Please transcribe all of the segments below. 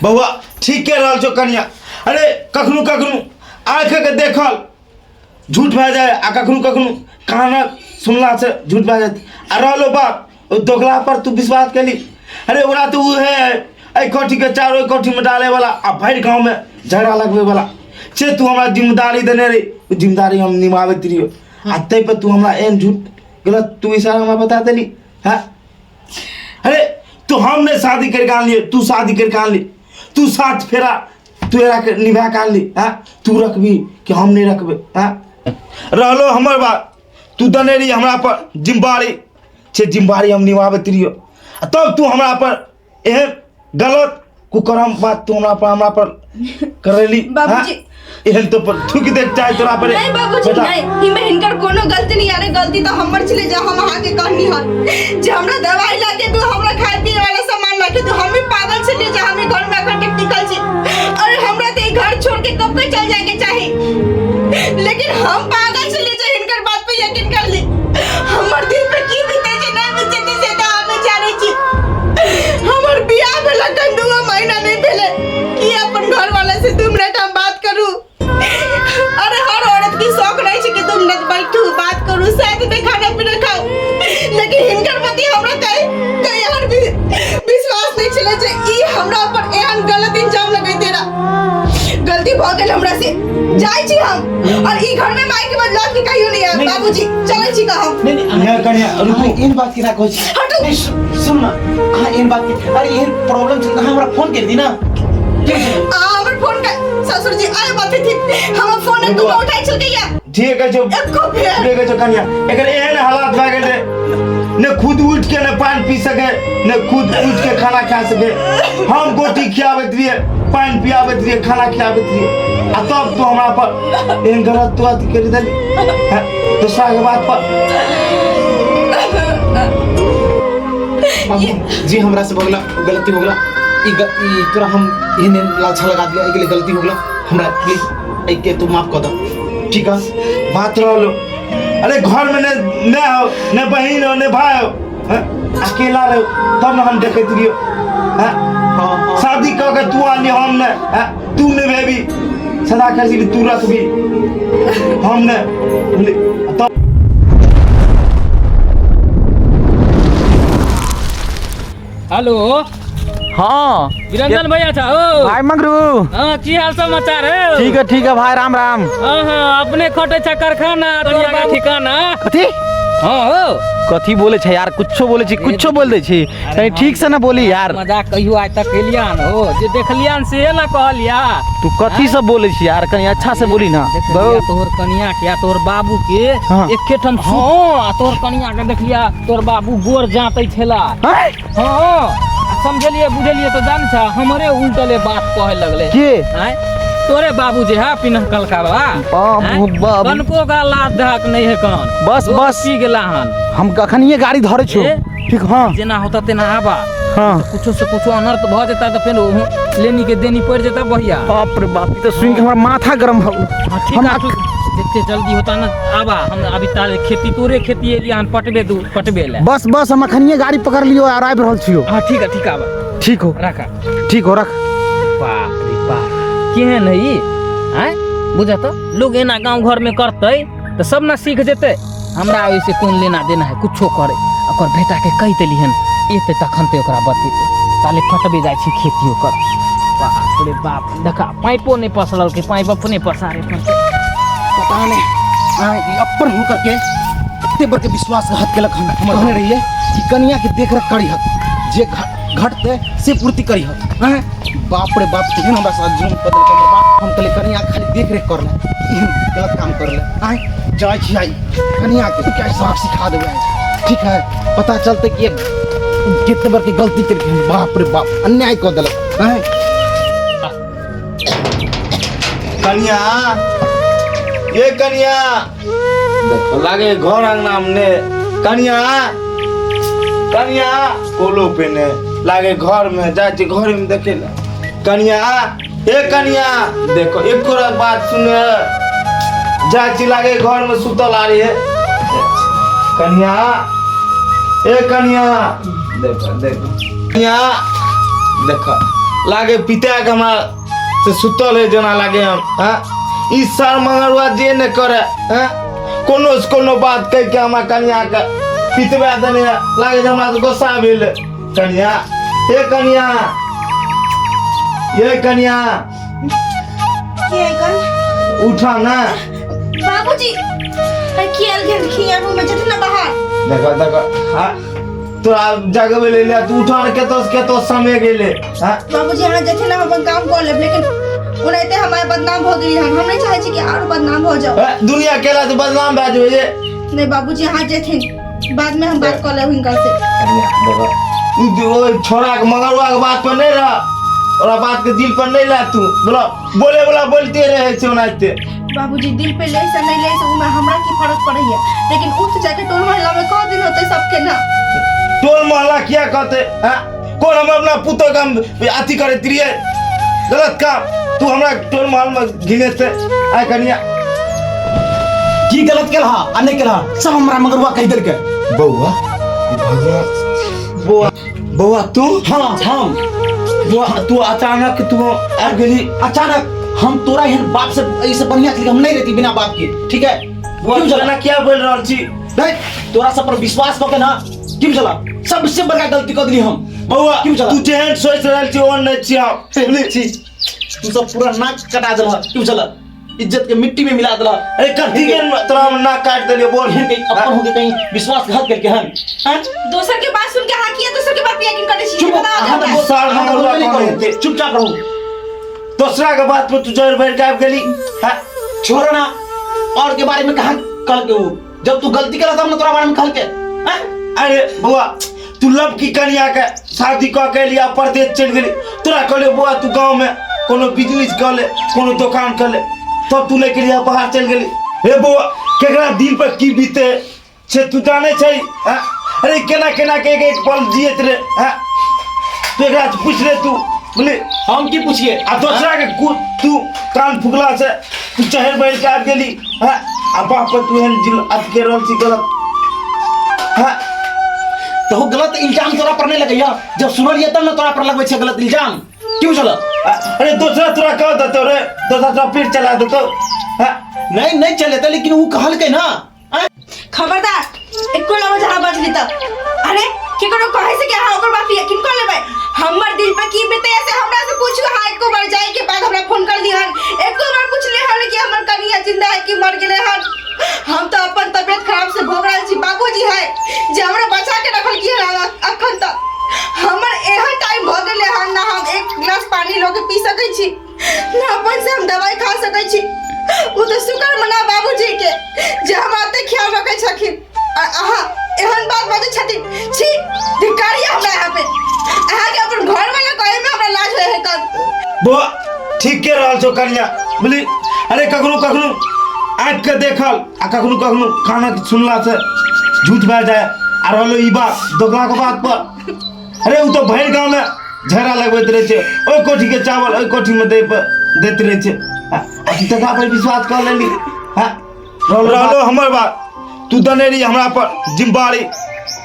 बौआ ठीक कह रहल छौ कनिया। अरे कखनो कखनो आँखिके देखल झूठ भए जाए आ कखनो कखनो कानक सुनलासँ झूठ भए जाए। आ रहलो बात ओ दोगला पर तू विश्वास केली, अरे ओकरा तऽ उहे एहि कोठीके चार ओहि कोठीमे डालैवला आ भरि गाँवमे झगड़ा लगबैवला से तू हमरा जिम्मेदारी देने रही, ओ जिम्मेदारी हम निभाबैत रहियो आ ताहि पर तू हमरा एहन झूठ गलत तू इशारा हमरा बता देली। हाँ अरे तू हम नहीं शादी करके आनलिए, तू शादी करके आनली, तू साथ फेरा तू एरा के निभा के आनली। हाँ तू रखबी कि हम नहीं रखबे? हाँ रहलो हमर बात, तू दने रही हमरा पर जिम्मेदारी से जिम्मेदारी हम निभाबैत रहियो आ तब तू हमरा पर एहन गलत कुकर्म बात तू हमरा पर करेली। बाबूजी। हाँ? एहन तो पर थूक देख चाहे तोरा पर। नहीं बाबूजी बेटा, नहीं, इमे हिनकर कोनो गलती नहीं। अरे गलती तो हमर छले जे हम अहाँ के कहनी हन जे हमरा दवाई ला के दू, हमरा खाए पिए वाला सामान ला के दू। हम भी पागल छलिए जे हम ई घर में अखन तक टिकल छी। अरे हमरा तो ई घर छोड़ के कब के चल जाए के चाही, लेकिन हम पागल छलिए जे हिनकर बात पे यकीन कर ली। हमर दिल पे की बीते छै नहीं बीते छै से तऽ हम जानै छी। हमर बियाह भेल अखन 2 महीना नहीं भेले कि अपन घर वाला से 2 मिनट हम बात करू। अरे हर औरत की शौक रहे छै कि 2 मिनट बैठू बात करू साथ में खाना पीना खाऊ, लेकिन हिनकर प्रति हमरा कहीं कहीं हर भी विश्वास नहीं छले जे ई हमरा पर एहन गलत इंजाम लगैते रहा। गलती भ गेल हमरा से, जाइ छी हम और ई घर में माई के बदला के कहियो नहीं आयब। नहीं। बाबूजी चलै छी का हम। नहीं, नहीं, यहाँ कनिया, रुकू। अहाँ एहन बात केना कहै छी? हटू। नहीं, सुन ना, अहाँ एहन बात के, अरे एहन प्रॉब्लम छै त अहाँ हमरा फोन कर दी ना। ठीक छै। आ हमर फोन का ससुर जी आए बात थी, हमर फोन एक बौआ। उठाई छल गया। ठीक है जो एको बेर। ठीक है जो कनिया, एकर एहन हालात भए गेल रे ने खुद उठ के ने पानि पी सके ने खुद उठ के खाना खा सके। हम गोटी खियाबैत रहिए, पानि पियाबैत रहिए, खाना खियाबैत रहिए आ तब तू हमरा पर एहन गलत तू अथी करि देली। हैं? दोसरा के बात पर। बाबू जी हमरा से भगला गलती हो गला, ई तोरा हम एहन एहन लालसा लगा दिया, एहि के लिए गलती हो गला हमरा, प्लीज एहि के तू माफ कर दो। ठीक है बात रहलो, अरे घर में ने ने हो ने बहिन हो ने भाई हो, हैं? अकेला रहो तब न हम देखैत रहियो। हैं? हाँ, हाँ। शादी कऽ के तू आनी हम ने, हैं? तू निभेबी सदा कर तू रखबी हम ने, बुझली? तब हेलो। हाँ निरंजन भैया था ओ भाई मंगरू। हाँ की हाल समाचार है? ठीक है ठीक है भाई, राम राम। हाँ हाँ अपने खटे छा कारखाना तोर बाबू ठिकाना। कथी? हाँ हो। कथी बोले छे यार, कुछो बोले छी, कुछो बोल दे छी, तनी ठीक से ना बोली यार। मजाक कहियो आज तक केलियान हो, जे देखलियान से ना कहलिया। तू कथी सब बोले छी यार, कनी अच्छा से बोली ना। देखलिया तोहर कनिया के आ तोहर बाबू के हाँ। एके ठाम हाँ, आ तोहर कनिया के देखलिया तोहर बाबू गोर जांतै छेला। हैं? हाँ, समझलिए बुझलिए तो जान छा हमरे उल्टले बात कहे लगले। के? हैं? तोरे बाबू जे है पिनह कलका बा। बाबू, हैं? बाबू। कनको का लात धाक नहीं है कान। बस, दो बस। पी गेला हन। हम कखनिए गाड़ी धरे छो। ए? ठीक, हाँ। जेना होता तेना आबा। हाँ। तो कुछो से कुछो अनर्थ भ जेता तो फेर ओहु लेनी के देनी पड़ जेता बहिया। बाप रे बाप, ई तो सुन के हमर माथा गरम हो। हाँ, ठीक हम है, तू जितने जल्दी होता ना आबा, हम अभी ताले खेती तोरे खेती एलिया हन पटबे दू पटबे ले। बस बस हम अखनिए गाड़ी पकड़ लियो और आबि रहल छियो। हाँ ठीक है ठीक है आबा। ठीक हो। रखा। ठीक हो रख। बाप रे बाप केहन है ई? आँय बुझा तो लोग एना गांव घर में करतै तो सब ना सीख जेतै। हमरा ओइसे कोन लेना देना है, कुछो करे। ओकर बेटा के कहि देली हन एते तखन ते ओकरा बतेतै। ताले पटबे जाइ छी खेती ओकर। बाप रे बाप देखा पाइपो नहीं पसरल के पाइप अपने पसारे पड़तै। पता नहीं आँय ई अपन हो करके एते बड़के विश्वासघात केलक हन। हम कहने रहिए कि कनिया के देख रख करी हक, जे घटते से पूर्ति करी हक। आँय बाप रे बाप केहन हमरा साथ जुलुम कर देलकै हमर बाप। हम कहलिए कनिया खाली देख रेख कर ले, एहन गलत काम कर ले। आँय जाइ छी आइ कनिया के क्या सबक सिखा देबै आइ। ठीक है पता चलते कि कितने बड़के गलती केलकै। बाप रे बाप अन्याय कऽ देलक। आँय कनिया ये कनिया देखो लागे घर अंगना में ने कनिया कनिया कोलो पे ने लागे घर में जाय छी घर में देखे ला। कनिया ए कनिया देखो एको रंग बात सुने जाय छी लागे घर में सुतल आ रही है। कनिया ए कनिया देखो देखो कनिया देखो लागे पिता के हमरा से सुतल है जेना लागे हम। हाँ ई सर मंगरुआ जे ने करे, हाँ कोनो से कोनो बात कह के हमरा कनिया के पितवा देने है। लागे जे हमरा से गुस्सा भेल। कनिया, हे कनिया, ये कनिया के कन उठा ना। बाबूजी की आयल गेल खिया रूम में जत ना बाहर। देखो देखो, हाँ तोरा जगबे ले लिया, तू उठा ने केतो से केतो समय गेले। हाँ बाबूजी अहाँ जथे ना हम अपन काम कर लेब, लेकिन ओनाहिते हमारे बदनाम हो गेली हन, हम नहीं चाहे छी कि आरो बदनाम हो जाओ। ए, दुनिया केला से बदनाम भए जेबै ये। नहीं बाबूजी अहाँ जेथिन बाद में हम बात कर लेब हिनका से। कनिया देखो, ओ छोरा के मगरुआ के बात पर नहीं रह, ओकरा बात के दिल पर नहीं ला तू। बोला बोले वाला बोलते रहे छै ओनाहिते। बाबूजी दिल पे ले से नहीं ले से उमे हमरा की फर्क पड़ैया, लेकिन उठ जाके टोल मोहल्ला में कह दिन होते सबके ना। टोल मोहल्ला किया कहते? हाँ कौन हम अपना पुतोह के हम अथी करैत रहियै गलत काम, तू हमरा टोल मोहल्ला में घिनेते आय कनिया। की गलत केलहा आ नहीं केलहा सब हमरा मगरुआ कहि देलकै। बौआ बौआ बौआ तू? हाँ हम। बौआ तू अचानक तू आबि गेली? अचानक हम तोरा एहन बाप से ऐसे बढ़िया छलियै, हम नहीं रहती बिना बाप के, ठीक है? बौआ, क्यों तू एना किया बोल रहल छी? नहीं, तोरा सब पर विश्वास कऽ के ना की बुझला सबसे बड़का गलती कऽ देली हम। बौआ की बुझला? तू जेहन सोचि रहल छी ओहन नहि छी हम। छी तू सब पूरा नाक कटा देलह, की बुझला इज्जत के मिट्टी में मिला देलह। अरे कथी के तोरा हम नाक काटि देलियै बोल? एहन कहीं अपन होके कहीं विश्वासघात करके हन? हैं? दोसर के बात सुन के हाँ किया दोसर के बात पे यकीन करै छी? चुप, बताओ अहाँ तऽ हमरा। सार अहाँ तऽ हमर बोलबे नहि बात करू। हेतै। चुपचाप रहू। दोसरा के बात पर तू जड़ भरि के आबि गेली। हाँ? छोड़ो ना, और के बारे में कहाँ कह के वो जब तू गलती करा तब ना तोरा बारे में कह के। हैं? अरे बौआ तू लव की कनिया के शादी कऽ के लिया परदेश चलि गेली, तोरा कहलियो बौआ तू गाँव में कोनो बिजनेस कऽ ले कोनो दोकान कऽ ले, तब तू नहि केलिया बाहर चलि गेली। हे बौआ केकरा दिल पर की बीते से तू जाने छै? हाँ? अरे केना केना के एक एक पल जियत रे। हाँ? तू एकरा से पूछ ले तू बोले हम की पूछिए? आ दोसरा के तू कान फुकला से तू चहर बढ़ के आबि गेली। हाँ? आ बाप पर तू एहन जिल अथ के रहल छी गलत। हाँ? तो वो गलत इल्जाम तोरा पर नहीं लगैया, जब सुनलिए तब ना तोरा पर लगबै छै गलत इल्जाम, क्यों चल? अरे दोसरा तोरा कह देतौ रे, दोसरा तोरा पीठ चला देतौ। हाँ? नहीं नहीं चलेतै, लेकिन वो कहलकै ना। खबरदार एको लफ्ज अहाँ बजली तऽ अरे केकरो कहै से कि अहाँ ओकर बात यकीन कऽ लेबै? हमर दिल पे की बीते से हमरा से पूछू। अहाँ एको बार जाय के बाद हमरा फोन कर दिहन, एको बार पूछले हन कि हमर कनिया जिंदा है कि मर गेलै हन? हम तऽ अपन तबियत खराब से भोग रहल छी, बाबूजी है जे हमरा बचा के रखल की हन अखन तक। हमर एहन टाइम भऽ गेलै हन ना हम एक गिलास पानी लऽ के पी सकै छी ना अपन से हम दवाई खा सकै छी। ओ तऽ शुक्र मना बाबूजी के जे हमरा एते ख्याल रखै छथिन, आ अहाँ एहन बात बाजै छथिन। छी धिक्कारी हमरा यहाँ पे, अहाँके अपन घर वाला कहे में हमरा लाज होइ है कल। बौआ ठीक के रहल छौ कनिया बुझली। अरे कखनो कखनो आँखि के देखल आ कखनो कखनो कानक सुनला से झूठ भए जाय। आ रहलो ई बात दोगला के बात पर, अरे ओ तो भरि गाँव में झगड़ा लगबैत रहै छै, ओहि कोठी के चावल ओहि कोठी में दै पर दैत रहै छै। आ तू तकरा पर विश्वास कऽ लेली। हाँ रहलो हमर बात, तू दने रही हमरा पर जिम्मेवारी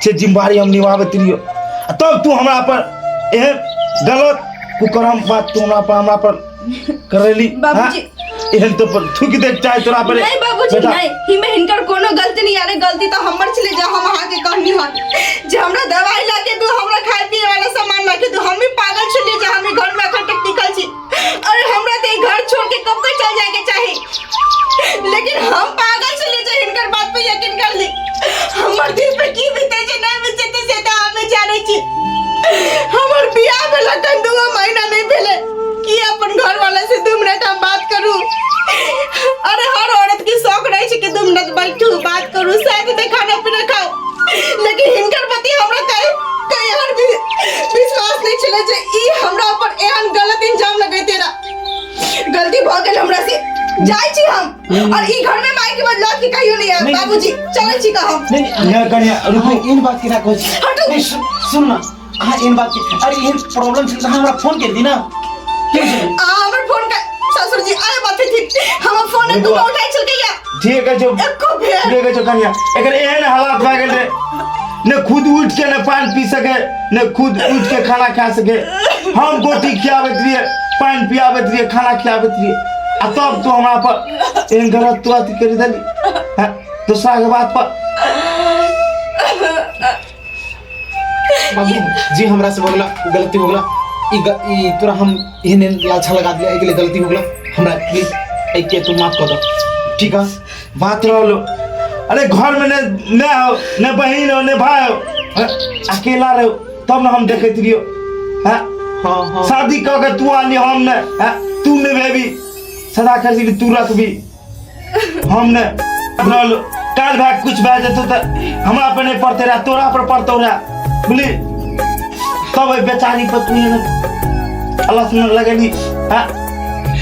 छै, जिम्मेवारी हम निभाबैत रहियो, आ तब तू हमरा पर एहन गलत कुकर्म बात तू हमरा पर करेली। बाबूजी। हाँ? एहन तो पर थूक देख चाहे तोरा पर। नहीं बाबूजी बेटा। नहीं, हिमे हिनकर कोनो गलती नहीं। अरे गलती तो हमर छलै जे हम अहाँके कहनी हन जे हमरा दवाई ला के दू, हमरा खाए पिए वाला सामान ला के दू। हम भी पागल छलियै जे हम ई घर में अखन तक टिकल छी। अरे हमरा तो ई घर छोड़ के कब के चल जाए के चाही, लेकिन हम पागल छलियै जे हिनकर बात पे यकीन कर ली। हमर दिल पे की बीते छै नहीं बीते छै से तऽ हमे जानै छी। हमर बियाह भेल अखन 2 महीना नहीं भेलै कि अपन घर वाला से 2 मिनट हम बात करू। अरे हर औरत के शौक रहे छै कि 2 मिनट बैठू बात करू, साथ में खाना पीना खाओ, लेकिन हिनकर प्रति हमरा कहीं हर भी विश्वास नहीं छलै जे ई हमरा पर एहन गलत इल्जाम लगैते रहा। गलती भऽ गेल हमरा से, जाइ छी हम और ई घर में माय के बदला के कहियो नहीं आयब। नहीं। बाबूजी चलै छी का हम। नहीं, नहीं, यहाँ कनिया, रुकू। अहाँ एहन बात केना कहै छी? हटू। नहीं, सुन ना, अहाँ एहन बात के, अरे एहन प्रॉब्लम छै तऽ अहाँ हमरा फोन कर दी ना। की छै? आ हमर फोन का ससुर जी आए बात थी, हमर फोन एको बौआ। उठाइ छलकै या। ठीक है जो, एको बेर। ठीक है जो कनिया, एकर एहन हालात भए गेल रे, ने खुद उठ के ने पानी पी सके, ने खुद उठ के खाना खा सके। हम गोटी खियाबैत रहियै, पानि पियाबैत रहियै, खाना खियाबैत रहियै, आ तब तू हमरा पर एहन गलत तू अथी करि देली हैं, दोसरा के बात पर। बाबू जी हमरा से हो गेला उ गलती हो गेला। ई तोरा हम एहन एहन लालसा लगा दिया, एहिके लिए गलती हो गेला हमरा, प्लीज एहिके तू माफ कर दो, ठीक है? बात रहलो, अरे घर में ने मैं हो, ने बहिन हो, ने भाई हो, हैं? अकेला रहो तब ना हम देखैत रहियो, हैं? हाँ हाँ। शादी कऽ के तू आनली, हम ने, हैं? तू निभेबी सदा कर तू रखबी, हम ने रहलो काल भाई कुछ भए जेतौ तऽ हमरा पर नहीं पड़ते रहा, तोरा पर पड़तौ रहा, बुझली? तब ओहि बेचारी पर तू एहन अलस न लगेली, हैं?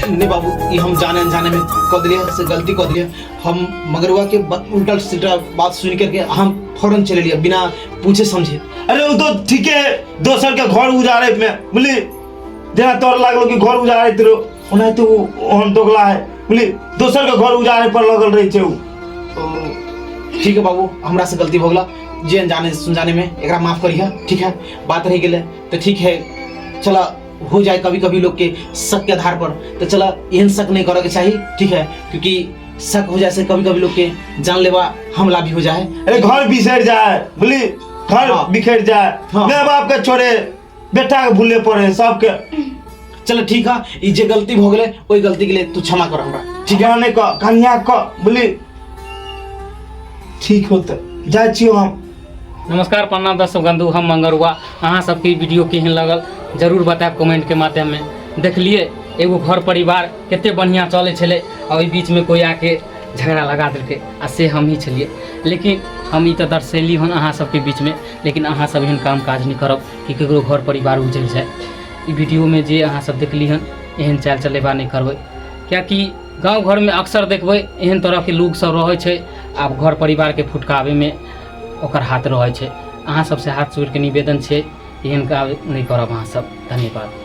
नहीं बाबू, ये हम जाने अनजाने में कह दिलिए, से गलती कह दिलिए हम। मगरुआ के उल्टा सीधा बात सुन करके हम फौरन चले लिया बिना पूछे समझे। अरे वो तो ठीके है, दोसर के घर उजाड़े में, बुझली? जेना तोर लागलो कि घर उजाड़ैत रहो, ओनाहिते ओ ओहन दोगला है, बुझली? दोसर के घर उजाड़े पर लगल रहै छै उ। ठीक है बाबू, हमरा से गलती हो गला जे अनजाने सुनजाने में, एकरा माफ करिहा, ठीक है? बात रह गेलै तो ठीक है, चला हो जाए कभी कभी लोग के शक के आधार पर, तो चला एहन शक नहीं करे के चाहिए, ठीक है? क्योंकि शक हो जाए से कभी कभी लोग के जानलेवा हमला भी हो जाए। अरे घर बिसर जाए, बुझली? घर हाँ। बिखर जाए। हाँ। माय बाप के छोड़े बेटा के भूले पड़े सबके। चलो ठीक है, ई जे गलती हो गेलै ओहि गलती के लिए तू क्षमा कर हमरा, ठीक है? नहीं कह, कन्या कह, बुझली? ठीक होते जाइ छियौ हम। नमस्कार, प्रणाम दर्शक बंधु, हम मंगरुआ। अहाँ सबके ई वीडियो केहन लगल जरूर बतायब कमेंटके माध्यममे। देखलिए एगो घर परिवार कते बढ़िआँ चलै छलै आ ओहि बीचमे कोइ आके झगड़ा लगा देलकै, आ से हमही छलियै। लेकिन हम ई तऽ दर्शेली हन अहाँ सबके बीचमे, लेकिन अहाँ सब एहन काम काज नहि करब कि ककरो घर परिवार उजड़ि जाय। ई वीडियोमे जे अहाँ सब देखली हन एहन चालि चलेबा नहि करबै, किएकि गाँव घरमे अक्सर देखबै एहन तरहके लोक सब रहै छै, आब घर परिवारके फुटकाबैमे ओकर हाथ रहै छै। अहाँ सबसँ हाथ जोड़िके निवेदन छै, एहन काज नहि करब अहाँ सब। धन्यवाद।